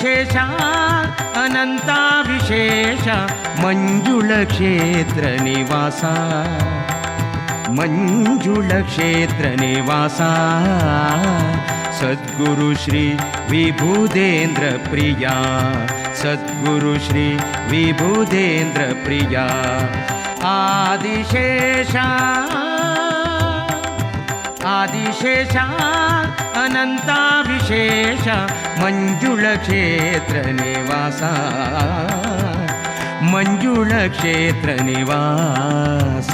ಆದಿಶೇಷ ಅನಂತ ವಿಶೇಷ ಮಂಜುಳ ಕ್ಷೇತ್ರ ನಿವಾಸ, ಮಂಜುಳ ಕ್ಷೇತ್ರ ನಿವಾಸ. ಸದ್ಗುರು ಶ್ರೀ ವಿಭುದೇಂದ್ರ ಪ್ರಿಯ, ಸದ್ಗುರು ಶ್ರೀ ವಿಭುದೇಂದ್ರ ಪ್ರಿಯ. ಆದಿಶೇಷ ಆದಿಶೇಷ ಅನಂತ ವಿಶೇಷ ಮಂಜುಳ ಕ್ಷೇತ್ರ ನಿವಾಸ, ಮಂಜುಳ ಕ್ಷೇತ್ರ ನಿವಾಸ.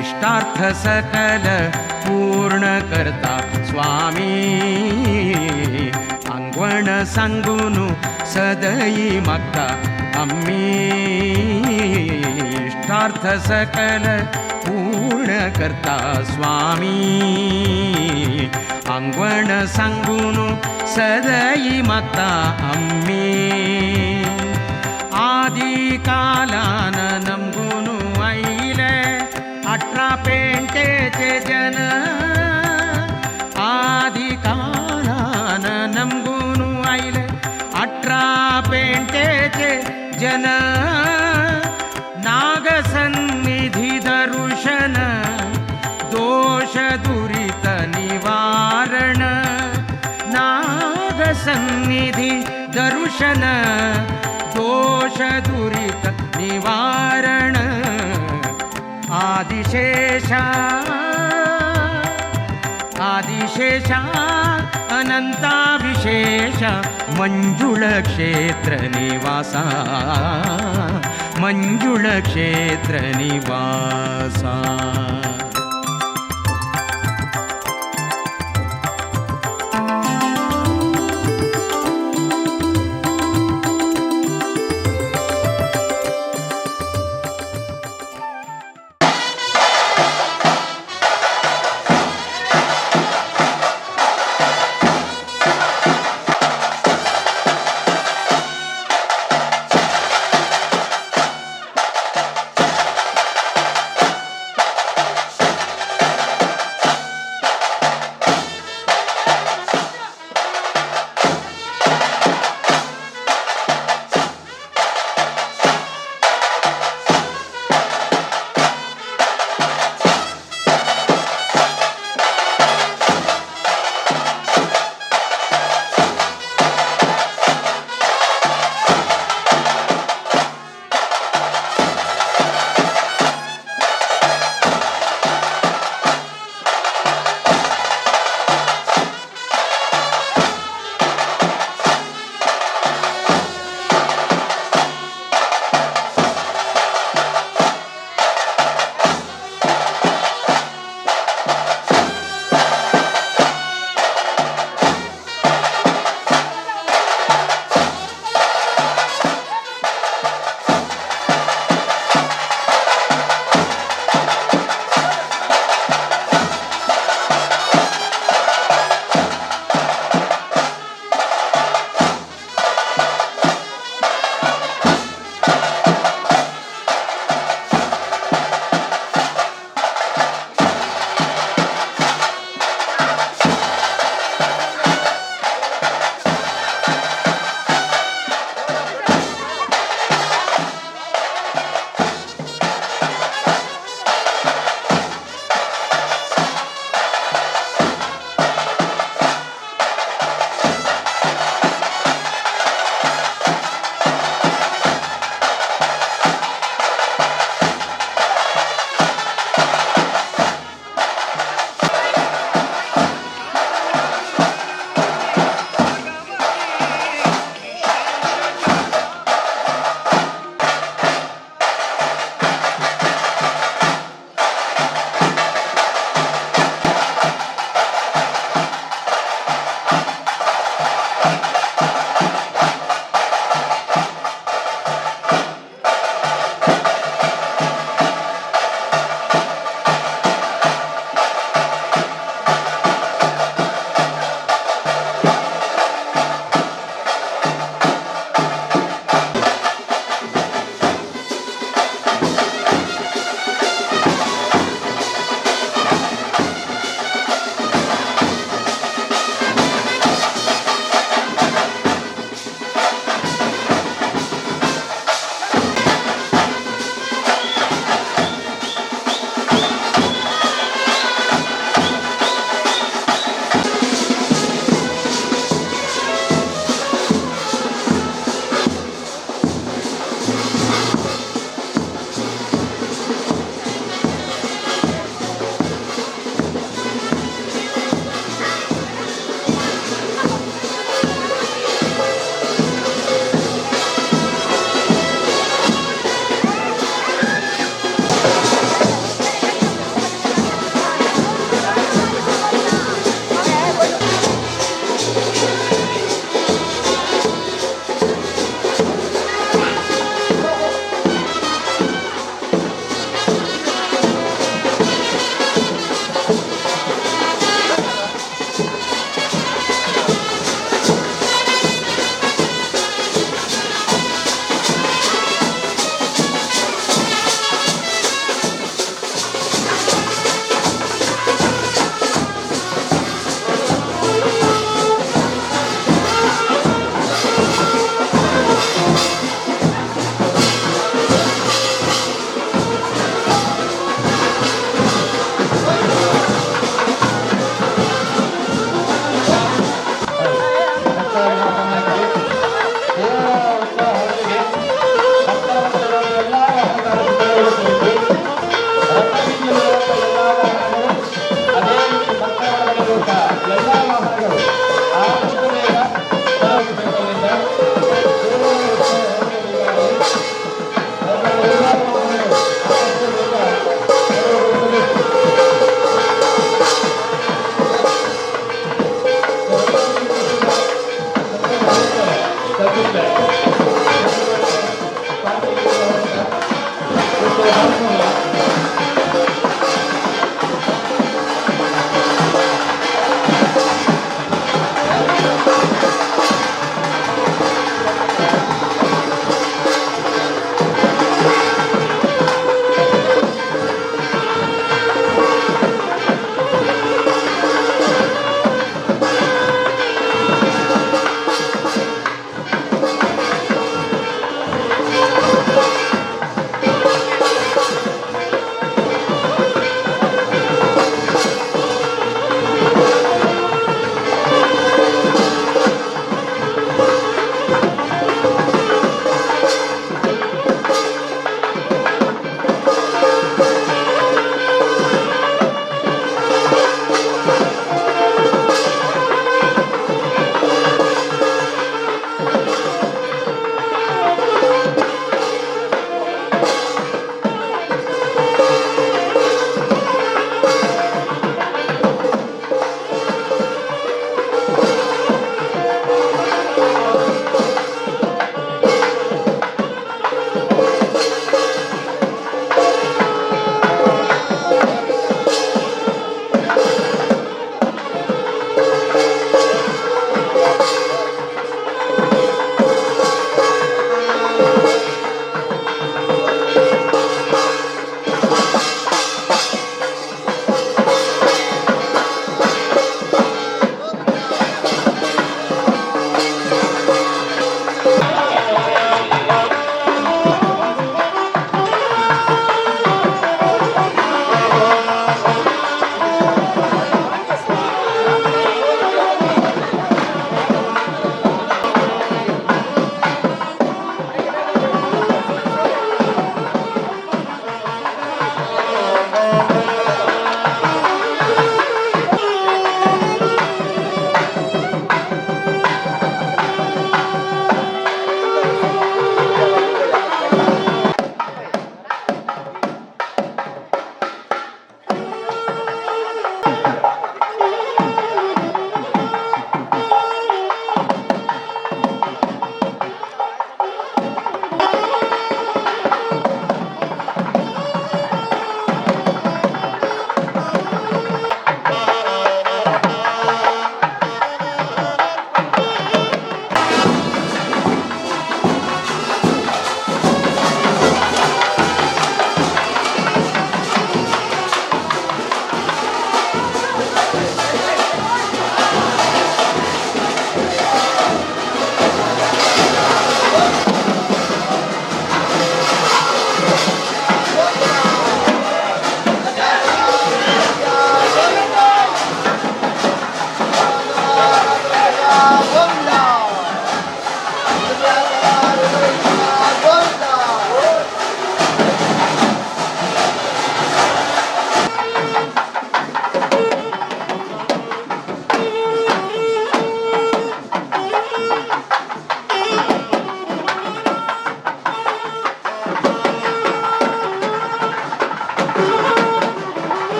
इष्टार्थ सकल पूर्ण करता स्वामी, आंगवण सांगून सदयी मागता आम्ही. इष्टार्थ सकल पूर्ण करता स्वामी, आंगवण सांगून सदयी मागता आम्ही. आदी कालान नमगून आयले 18 पेंटेचे जन, आदी कालान नमगून आयले 18 पेंटेचे जन. नागसन्निधी दर्शन दोष दुरित निवारण, नागसन्निधी दर्शन दोष दुरित निवारण. आदिशेषा आदिशेषा अनंता विशेष मंजुळ क्षेत्र निवासा, मंजुळ क्षेत्र निवासा.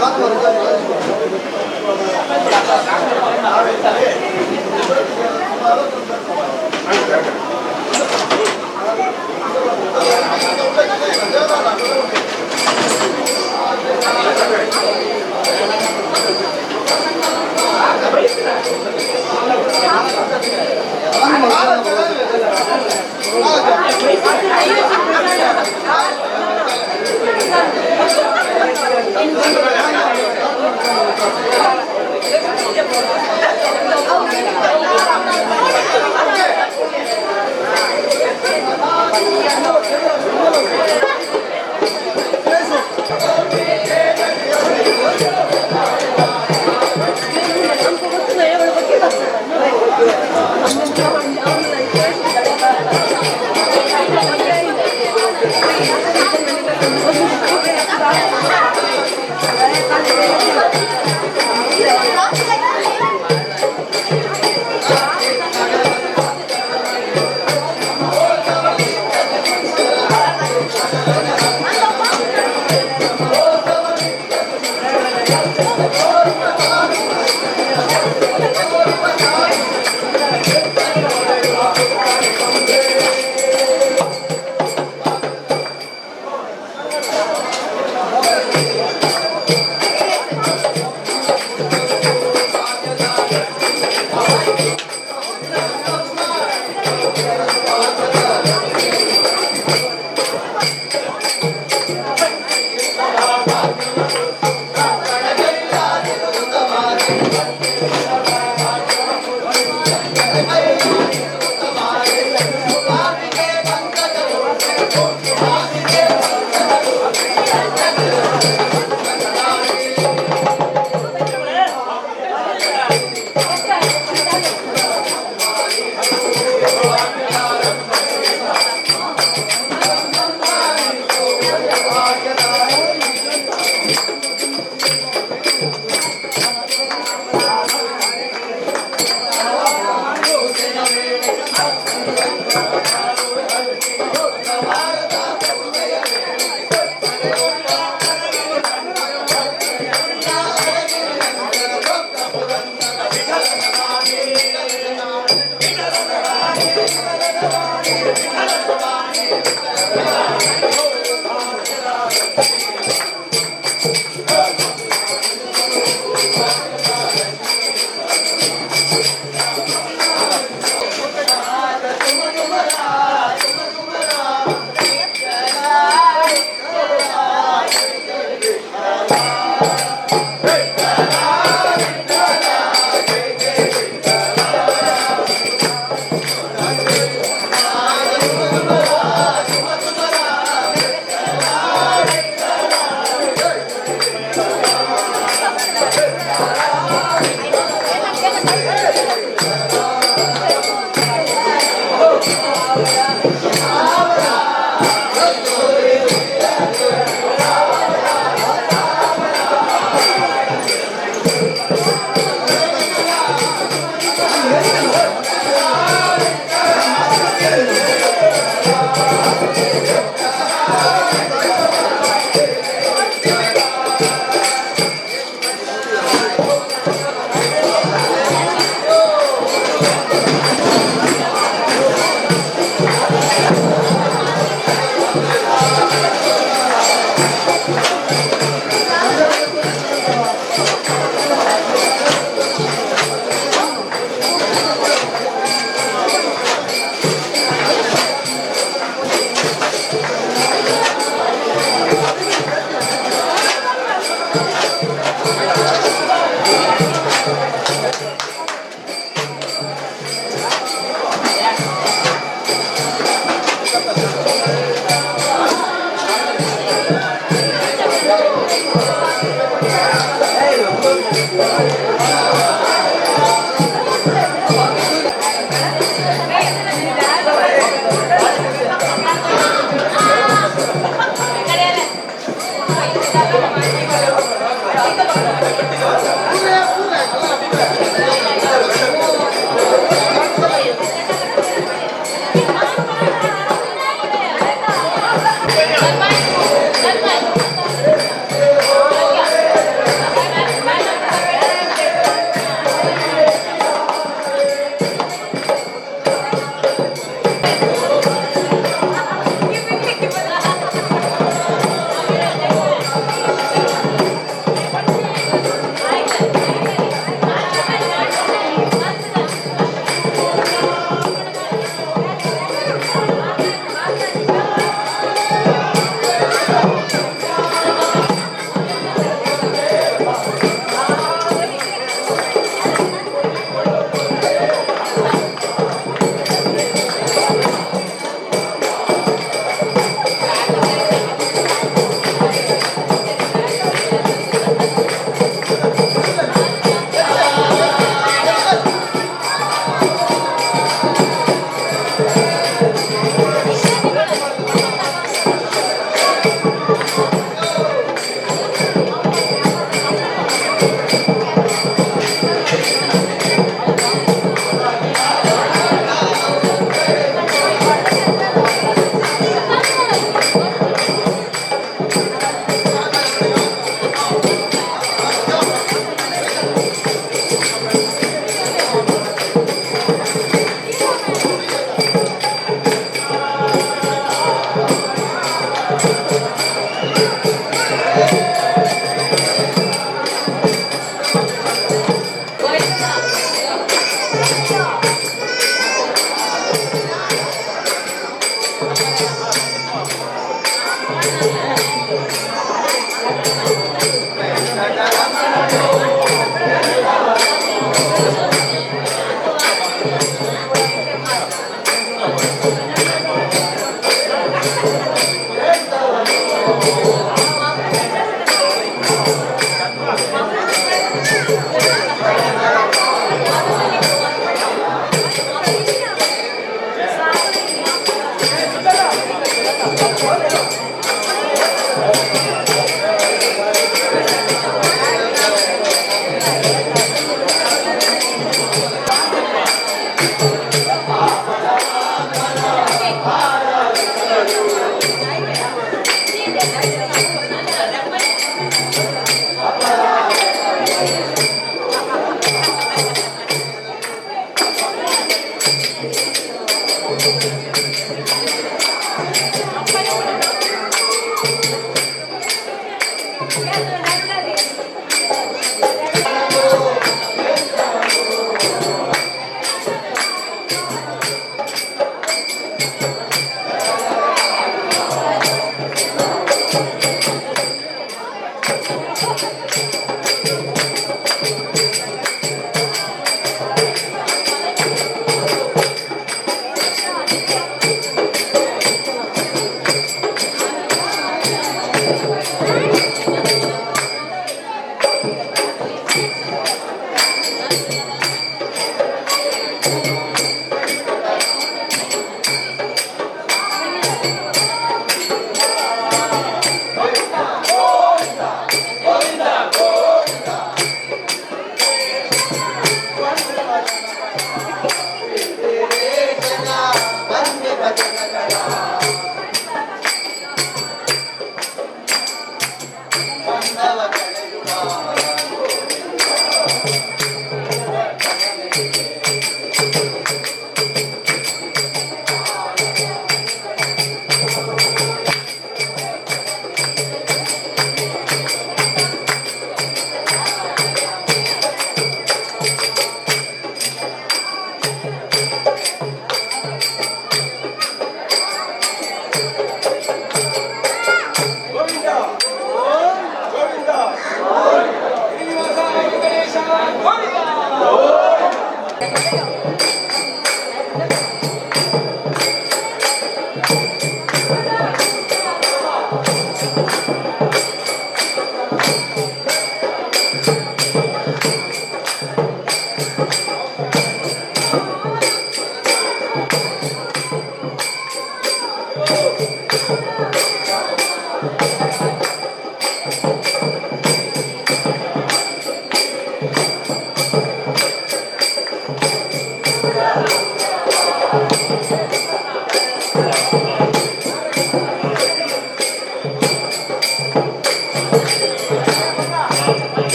Thank you.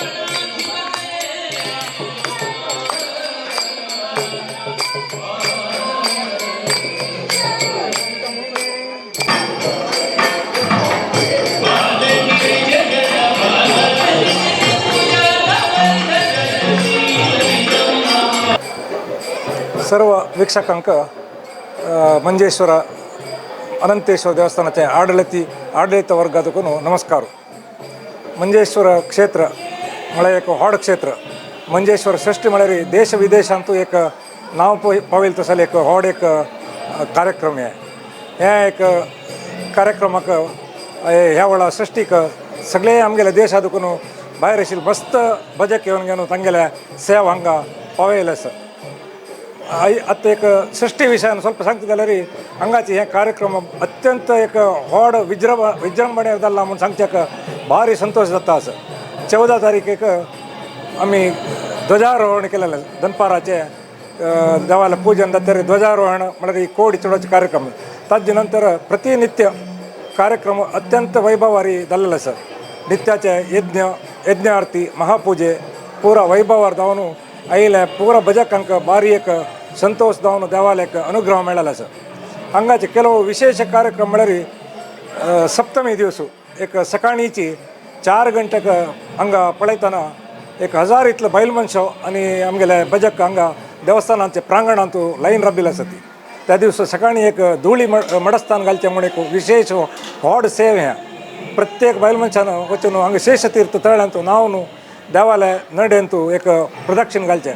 Thank सर्व वीक्षकांक मंजेश्वर अनंतेश्वर देवस्थानाचे आडळीत वर्गादकून नमस्कार. मंजेश्वर क्षेत्र म्हळ्यार एक व्हड क्षेत्र. मंजेश्वर सृष्टी म्हळ्यार देश विदेशांतू एक नांव पावयलें तसलें एक व्हड एक कार्यक्रम. हे हे एक कार्यक्रमाक ह्या वेळार सृष्टीक सगळे आमगेले देशा दुकून भायर आशिल्ले मस्त भजक येवन घेवन तांगेले सेवा हांगा पावयले आसा. आतां एक सृष्टी विशयान ಸ್ವಲ್ಪ सांगता जाल्यार हांगाचे हे कार्यक्रम अत्यंत एक व्हड विजृंभणे जाला म्हूण सांगच्याक भारी संतोश जाता आसा. 14 तारखेक आमी ध्वजारोहण केलेलें. दनपाराचे देवाला पूजन जातरी ध्वजारोहण म्हळ्यार ही कोडी चडोवचे कार्यक्रम. ताजे नंतर प्रतिनित्य कार्यक्रम अत्यंत वैभवारी जाल्लेलो आसा. नित्याचे यज्ञ, यज्ञ आरती, महापूजे पुरा वैभवार जावन आयिल्ले पुरा भजकांक भारी एक संतोश जावन देवाला एक अनुग्रह मेळ्ळेलो आसा. हांगाचे ಕೆಲವು विशेष कार्यक्रम म्हळ्यार सप्तमी दिवस एक सकाळीची 4 गंटेक हांगा पळयतना 1000 इतलो बैल मनशां आनी आमगेले भजक हांगा देवस्थानाचे प्रांगणांत लायन राबिल्ले आसा. ती त्या दिवसा सकाळी एक धुळी मडस्थान घालचें म्हूण एक विशेष व्हड सेव. हें प्रत्येक बायल मनशान वचून हांगा शेषतीर्थ तळ्यांत न्हांवन देवालय नडेंतू एक प्रदक्षिण घालचें.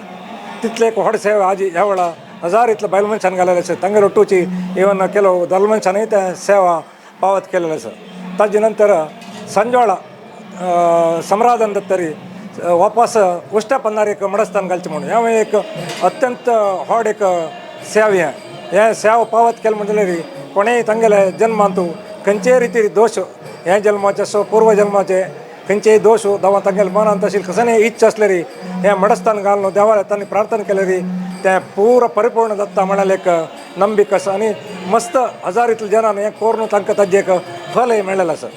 तितले एक व्हड सेवा आजी ह्या वेळार 1000 इतले बायल मनशान घालेले आसा. तांगेले ಒಟ್ಟುची ಇವನ್ ಕೆಲವು ದಲ್ ಮನುಷ್ಯನೂ ते सेवा पावत केलेले आसा. ताजे नंतर संजवाळा समराधन दत्तरी वापस उश्ट्या पन्नार एक मडस्थान घालचें म्हणून हें एक अत्यंत व्हड एक सेवा. हें हें सेवा पावत केलें म्हणटल्यार कोणेय तांगेले जन्मांतू खंयचेय रितीर दोश, हे जल्माचे आसो पूर्व जल्माचे खंयचेय दोश जावं तांगेले मनांत आशिल्ली कसलेय इच्छा आसल्यारी हें मडस्थान घालून देवाक तांणी प्रार्थना केल्यारी तें पूरा परिपूर्ण जाता म्हळ्यार एक नंबिका आसा. आनी मस्त 1000 इतले जनान हें करून तांकां ताजें एक फलय मेळ्ळेलें आसा.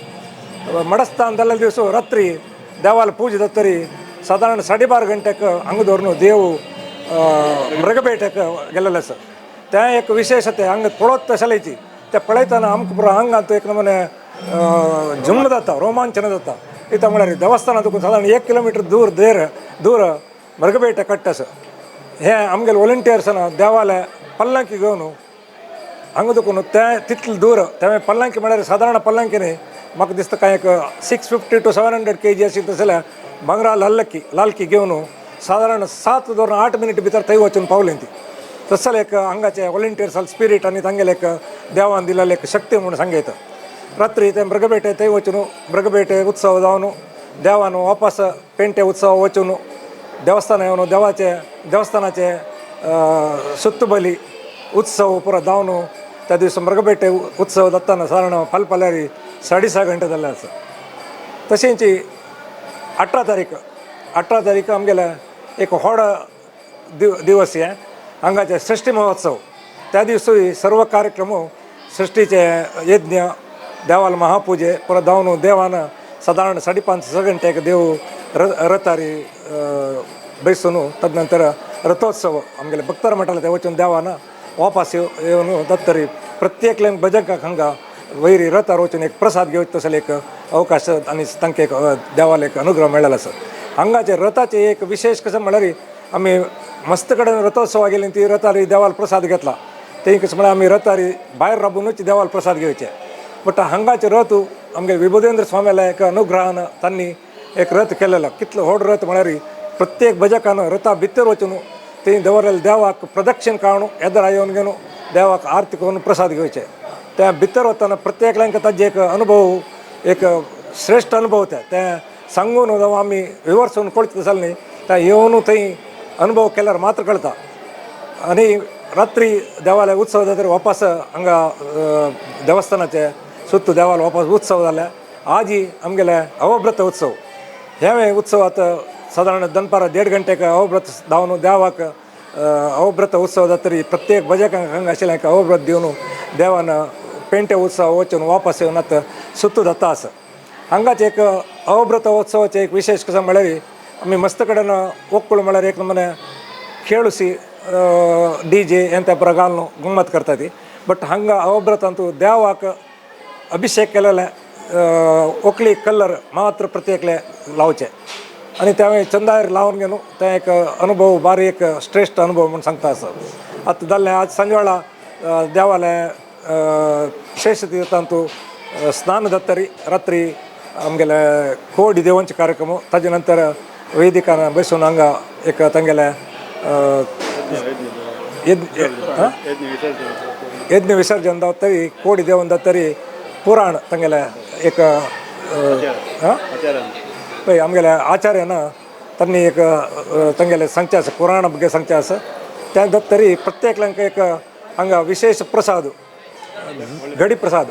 मडस्थान जाल्ले दिवस रात्री देवाला पूजा जातरी सादारण 12:30 गंटेक हांगा दवरून देव मृगपेटेक गेलेले आसा. तें एक विशेषते हांगा पळोवत तशें तें पळयतना आमकां पुरो आंगांत एक नमुने जुम्म जाता, रोमांचन जाता. इथं म्हळ्यार देवस्थाना तुका सादारण 1 किलोमिटर दूर देर दूर मृगपेटे कट्ट आसा. हे आमगेले वॉलंटियर्सान देवाले पल्लंकी घेवन हांगा दुखून तें तितलें दूर. तें पल्लंकी म्हळ्यार सादारण पल्लंकी न्ही, म्हाका दिसता कांय एक 650 to 700 kg आशिल्लें तसलें भांगरा लालकी घेवन सादारण 7 धरून 8 मिनट भितर थंय वचून पावली ती. तसलें एक हांगाचे वॉलंटियर्स स्पिरीट आनी तांगेले एक देवान दिलेली एक शक्ती म्हूण सांगयता. रात्री ते मृगपेटे थंय वचून मृगपेटे उत्सव जावन देवान वापस पेंटे उत्सव वचून देवस्थान येवन देवाचे देवस्थानाचे सुत्तबली उत्सव पुरो जावन त्या दिवसा मृगपेटे उत्सव जाताना सादारण फालपाल्यारी 6:30 गंटे जाल्ले आसा. तशेंच 18 तारीख, 18 तारीख आमगेले एक व्हड दिवस हे हांगाचे सृष्टी महोत्सव. त्या दिवसूय सर्व कार्यक्रम सृष्टीचे यज्ञ, देवाल महापूजे परत जावन देवान सादारण 5:30 6 गंटेक देव रथारी बैसून तदनंतर रथोत्सव आमगेले भक्तर म्हणटाले ते वचून देवान वापस येवन दत्तरी प्रत्येकल्यान भजकाक हांगा वयरी रथार वचून एक प्रसाद घेवचो तसलो एक अवकाश आनी तांकां एक देवालो एक अनुग्रह मेळ्ळेलो आसा. हांगाचे रथाचे एक विशेष कशें म्हळ्यार आमी मस्त कडेन रथोत्सवाक गेली ती रथारी देवाल प्रसाद घेतला. ते कशें म्हळ्यार आमी रथारी भायर राबूनच देवाल प्रसाद घेवचे. बट हांगाचे रथ आमगे विबुधेंद्र स्वाम्याल्या एक अनुग्रहान तांणी एक रथ केलेलो. कितलो व्हड रथ म्हळ्यार प्रत्येक भजकान रथा भितर वचून ते दवरलेले देवाक प्रदक्षिण काडून एदरा येवन घेवन देवाक आरती करून प्रसाद घेवचे. त्या भितर वतना प्रत्येकल्यांक ताजे एक अनुभव, एक श्रेश्ठ अनुभव. ते तें सांगून जावं आमी विवर्सून कळचे जालें न्ही, तें येवन थंय अनुभव केल्यार मात्र कळटा. आनी रात्री देवालय उत्सव जातरी वापस हांगा देवस्थानाचे सुत्त देवाल वापस उत्सव जाले. आजी आमगेले अवब्रत उत्सव. हे उत्सव आतां सादारण दनपारा 1.5 गंटेक अवब्रत जावन देवाक अवब्रत उत्सव जातरी प्रत्येक भजकांक हांगा आशिल्ल्या अवब्रत दिवन देवान पेंटे उत्सव वचून वापस येवन आतां सुत्त जाता आसा. हांगाचे एक अवब्रत उत्सवाचे एक विशेष कशें म्हळ्यार आमी मस्त कडेन ओक्कूळ म्हळ्यार एक नमुने खेळूसी DJ ಎಂತ घालून गम्मत करता ती. बट हांगा अवब्रतांतू देवाक अभिषेक केलेले ओकली कलर मात्र प्रत्येकले लावचे आनी तें चंदायर लावन घेवन तें एक अनुभव भारी एक श्रेश्ठ अनुभव म्हूण सांगता आसा. आतां जाल्लें आज सांजवेळा देवाले शेष तीर्थांतू स्नान जातरी रात्री आमगेले कोडी देवांचे कार्यक्रम, ताजे नंतर वैदिकान बसून हांगा एक तांगेले यज्ञ विसर्जन जातरी कोडी देवन जातरी पुराण तांगेले एक पळय आमगेले आचार्यान तांणी एक तांगेले सांगचें आसा, पुराण ಬಗ್ಗೆ सांगचें आसा. त्या जातरी प्रत्येकल्यांक एक हांगा विशेष प्रसाद, गडी प्रसाद,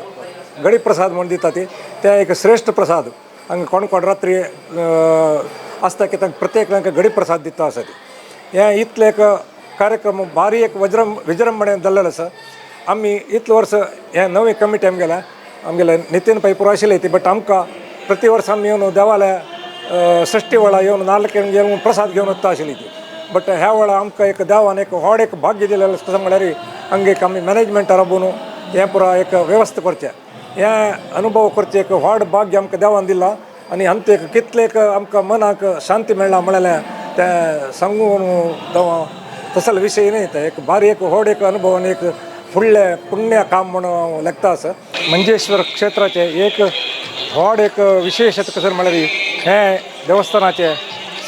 गडी प्रसाद म्हूण दिता ती ते एक श्रेश्ठ प्रसाद. हांगा कोण कोण रात्री आसता की तांकां प्रत्येकल्यांक गडी प्रसाद दिता आसा ती. हें इतलें एक कार्यक्रम भारी एक विजृंभणे जाल्लेलो आसा. आमी इतले वर्स हें नवी कमिटी आमगेल्या आमगेले नितीन पै पुरो आशिल्ली ती, बट आमकां प्रति वर्स आमी येवन देवाल्या सृश्टी वेळा येवन नाल्ल घेवन प्रसाद घेवन वता आशिल्ली ती. बट ह्या वेळा आमकां एक देवान एक व्हड एक भाग्य दिलेलें कसं म्हळ्यार हांगा एक आमी मॅनेजमेंटा राबोवन हें पुरो एक वेवस्था करचें, हें अनुभव करचें एक व्हड भाग्य आमकां देवान दिलां. आनी आमचें एक कितलें एक आमकां मनाक शांती मेळ्ळा म्हळ्यार तें सांगून तसलो विशय न्ही, तें एक भारी एक व्हड एक अनुभव आनी एक फुडलें पुण्य काम म्हणून हांव लेखता आसा. मंजेश्वर क्षेत्राचें एक व्हड एक विशेशत कसं म्हळ्यार हें देवस्थानाचें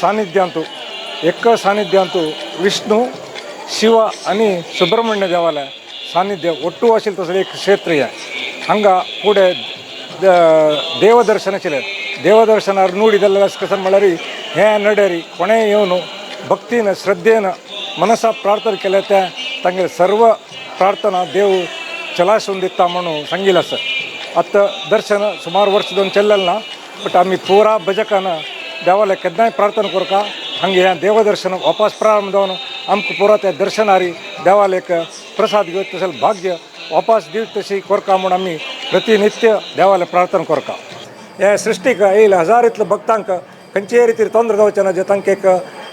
सानिध्यांतू एक सानिध्यांतू विष्णू, शिव आनी सुब्रमण्य देवालें सानिध्य ಒಟ್ಟು आशिल्लें तसलें एक क्षेत्र हें. हांगा फुडें देवदर्शन आशिल्लें, देवदर्शनार नुडी जाल्लें कसं म्हळ्यार हें नडेरी कोणेय येवन भक्तीन श्रद्धेन मनसा प्रार्थना केल्या त्या तांगेले सर्व प्रार्थना देव चलासून दिता म्हणून सांगिल्लें आसा. आतां दर्शन सुमार वर्स दोन चल्लेलें ना, बट आमी पुरा भजकान देवाले केन्नाय प्रार्थना करता हांगा हें देवदर्शन वापस प्रारंभ जावन आमकां पुरा त्या दर्शनारी देवाले एक प्रसाद घेवन तशें भाग्य वापस दिवचे तशी करता म्हूण आमी प्रतिनित्य देवाले प्रार्थना करता. हे सृश्टीक येयले हजार इतले भक्तांक खंयचेय रितीर ತೊಂದರೆ जावचें ना, जे तांकां एक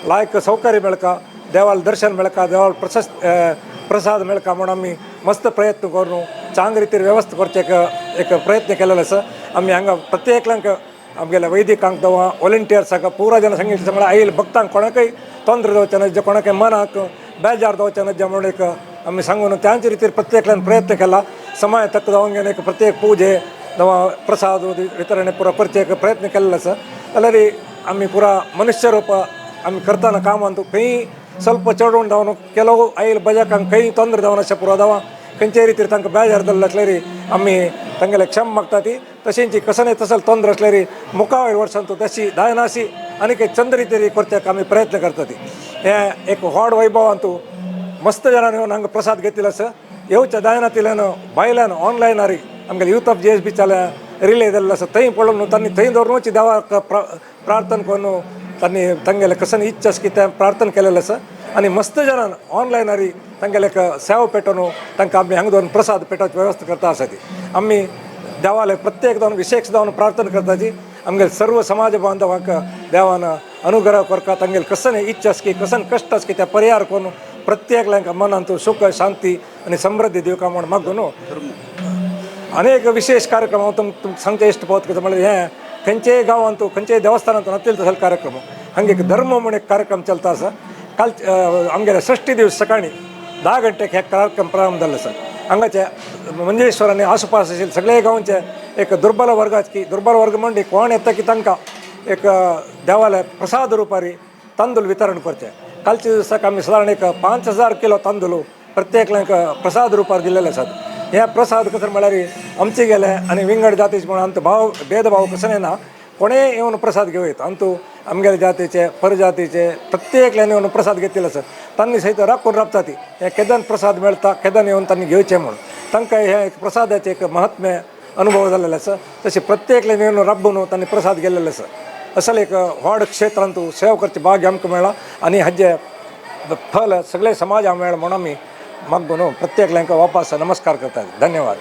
लायक सौकर्य मेळका, देवाल दर्शन मेळका, देवाल प्रसाद मेळका म्हूण आमी मस्त प्रयत्न करून चांग रितीर वेवस्था करचे एक एक प्रयत्न केलेलो आसा. आमी हांगा प्रत्येकल्यांक आमगेल्या वैदिकांक जावं वॉलंटियर्सांक पुरा जन सांगितलें म्हळ्यार आयिल्ले भक्तांक कोणाकय ತೊಂದರೆ जावचें ना, जे कोणाकय मनाक बेजार जावचें ना, जे म्हणून एक आमी सांगून त्यांचे रितीर प्रत्येकल्यान प्रयत्न केला. समय तक्क जावन घेवन एक प्रत्येक पूजे जावं प्रसाद वितरणे पुरा करचे एक प्रयत्न केल्लो आसा. जाल्यार आमी पुरा मनुष्य रूप आमी करतना कामांत खंय ಸ್ವಲ್ಪ चडून जावन ಕೆಲವು आयिल्ले भजकांक खंय ತೊಂದರೆ जावन अशें पुरो जावं खंयच्याय रितीर तांकां बेजार जाल्लो आसल्यार आमी तांगेले क्षम मागता ती. तशेंच कसलेय तसले ತೊंದರೆ आसल्यार मुखावयर वर्सांत तशी दायनासी आनी चंद रितीर करच्याक आमी प्रयत्न करता ती. हें एक व्हड वैभवांतू मस्त जणांनी येवन हांगा प्रसाद घेतिल्लो आसा. येवच्या दायनांतल्यान भायल्यान ऑनलायनारी आमगेले यूथ ऑफ GSB चाल्या रिले जाल्लो आसा, थंय पळोवन तांणी थंय दवरून देवाक प्रार्थना करून तांणी तांगेले कसन इच्छा आसा की तें प्रार्थना केलेलें आसा. आनी मस्त जणान ऑनलायनारी तांगेले एक सेवा पेटोवन तांकां आमी हांगा दवरून प्रसाद पेटोवची वेवस्था करता आसा ती. आमी देवाले प्रत्येक जावन विशेष जावन प्रार्थना करता ती आमगेले सर्व समाज बांधवांक देवान अनुग्रह करता, तांगेले कसन इच्छा आसा की कसन कश्ट आसा की त्या परिहार करून प्रत्येकल्यांक मनांत सुख शांती आनी समृद्धी दिवका म्हूण मागून अनेक विशेष कार्यक्रम हांव तुमकां सांगचें इश्ट पावत. कितें म्हळ्यार हें खंयचेय गांवांत खंयचेय देवस्थानांत नातिल्ले तसले कार्यक्रम. हांगा एक धर्म म्हूण एक कार्यक्रम चलता आसा. काल आमगेले षष्ठी दिवस सकाळी 10 गंटेक हे कार्यक्रम प्रारंभ जाल्लो आसा. हांगाचे मंजेश्वर आनी आसपास आशिल्ले सगळे गांवचे एक दुर्बल वर्गाची, दुर्बल वर्ग म्हणजे कोण येता की तांकां एक देवाले प्रसाद रुपारी तांदूळ वितरण करचें. कालच्या दिसाक आमी सादारण एक 5000 किलो तांदूळ प्रत्येकल्यांक प्रसाद रुपार दिलेले आसात. हे प्रसाद कसं म्हळ्यार आमचे गेले आनी विंगड जातीचे म्हणून आमचो भाव भेदभाव कसं ना, कोणेय येवन प्रसाद घेवं येता. अंतू आमगेले जातीचे परजातीचे प्रत्येकल्यान येवन प्रसाद घेतिल्ले आसा. तांणी सयत राखून राबता ती हे केदन प्रसाद मेळटा केदन येवन तांणी घेवचें म्हणून तांकां हे एक प्रसादाचें एक महात्म्य अनुभव जाल्लेलो आसा. तशें प्रत्येकल्यान येवन राबून तांणी प्रसाद गेल्लेलो आसा. असले एक व्हड क्षेत्रांत सेवा करचें भाग्य आमकां मेळ्ळां आनी हाजें फल सगळे समाजाक मेळ्ळां म्हणून आमी मागून प्रत्येकल्यांक वापस नमस्कार करतात. धन्यवाद.